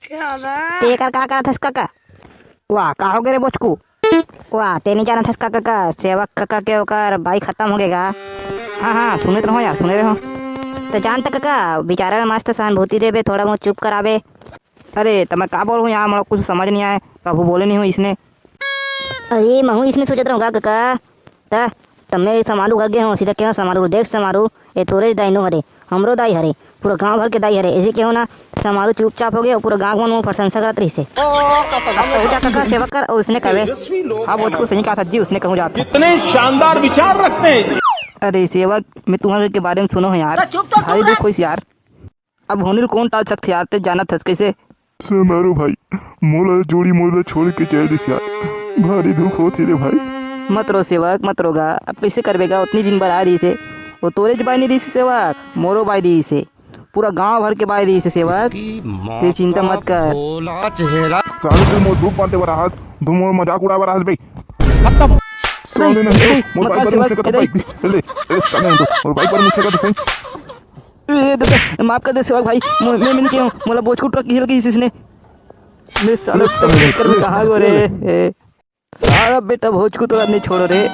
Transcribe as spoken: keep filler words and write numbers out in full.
तेकर का करत हस कका? वाह, का हो गे रे बोचकू? वाह, ते नहीं जानत हस का कका, सेवक कका के ओकर बाई खत्म हो गे गा। हाँ, हाँ, सुनत रहो यार, सुने रहो। तो जानत कका, बेचारा में मस्त सहानुभूति देबे, थोड़ा बहुत चुप कराबे। अरे, तो मैं का बोलूँ यार, मोला कुछ समझ नहीं आए, कभू बोले नहीं हूँ इसने। अरे, महू इसने सोचत रहूँ का कका? त, त मैं समारू घर गे हूँ, सीधा कहो समारू, देख समारू, ये तोरे दाई नो हरे, हमरो दाई हरे, पूरा गांव भर के दाई हरे। ऐसे कहो ना, समारू चुपचाप हो गे अउ पूरा गांव मन में प्रशंसा करत रहिसे। अब कहूँ जा कका सेवा कर अउ उसने कहे। हाँ, बोचकू सही कहा था जी, उसने कहूँ जात। कितने शानदार विचार रखते हैं। अरे सेवक, मैं तुम्हारे के बारे में सुनो हूँ यार, तो चुप तो भारी तू दुख रह। होइस यार। अब होनी ल कोन टाल सकथे यार, ते जानत हस कइसे? समारू भाई, मोला जोड़ी मोर ला छोड़ के चल दिस यार, भारी दुख होत हे रे भाई। मत रो सेवक, मत रो गा, अब कइसे करबे गा? उतनी दिन बर आय रहिस हे, वो तोरे ज बाई नहीं रहिस हे सेवक, मोरो बाई रहिस हे, पूरा गांव भर के बाई रहिस हे सेवक, ते चिंता मत कर। साले तू मोर दुख बांटे बर आहस, तू मोर मजाक उड़ाए बर आहस बे। खत्म। साले नहीं, नहीं, मोर मत बाई कर पर सेवक, मुझसे कतो नहीं। बाई, ले, ए, साले नहीं तो, मोर बाई पर मुझसे कतो सही। ए, दे, दे, माफ कर दे सेवक भाई, मो-, मैं, मैं नहीं कहूँ, मोला बोचकू टोक के हिल गई इसने। ले साला, ले साला, चक्कर में ले, कहाँ गो रे? ले। ए, साला बेटा बोचकू तो नहीं छोड़ो रे।